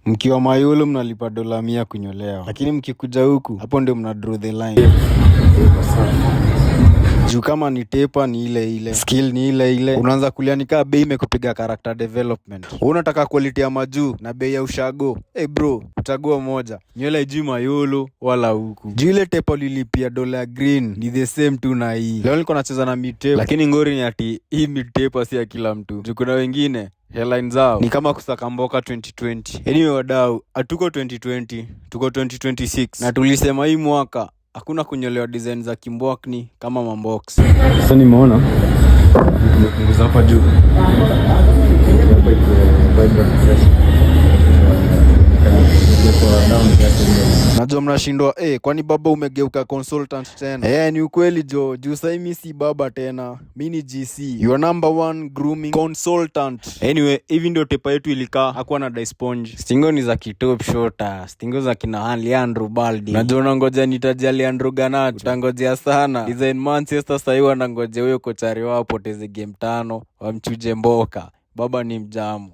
Mkiwa Mayolo mnalipa dola 100 kunyolewa, lakini mkikuja huku, hapo ndio mna draw the line. Juu kama ni taper ni ile ile, skill ni ile ile. Unaanza kulia nikaa bei imekupiga character development. Wewe unataka quality ya majuu na bei ya ushago. Hey bro, chagua moja. Nywele juu Mayolo wala huku. Juu ile taper ulilipia dola ya green ni the same tu na hii. Leo nilikuwa nacheza na mid taper, lakini ngori ni ati hii mid taper si ya kila mtu. Juu kuna wengine hairline zao ni kama kusaka mboka 2020. Anyway wadau, hatuko 2020, tuko 2026 na tulisema hii mwaka hakuna kunyolewa design za kimbwakni kama mambox. Sasa nimeona tumepunguza hapa juu, hapa iko vibrant fresh. Kwa down kiasi ndio. Najua mnashindwa, kwani baba umegeuka consultant tena? Ni ukweli jo, juu sahii mi si baba tena, mi ni GC, your number one grooming consultant. Anyway, hivi ndio taper yetu ilikaa, hakuwa na dye sponge. Stingo ni za kitop shota, stingo za kina Alejandro Balde. Najua unangoja nitaje Alejandro Garnacho, utangojea sana. Design Manchester sahii wanangojea huyo kochari wao apoteze game tano, wamchuje mboka. Baba ni mjamu.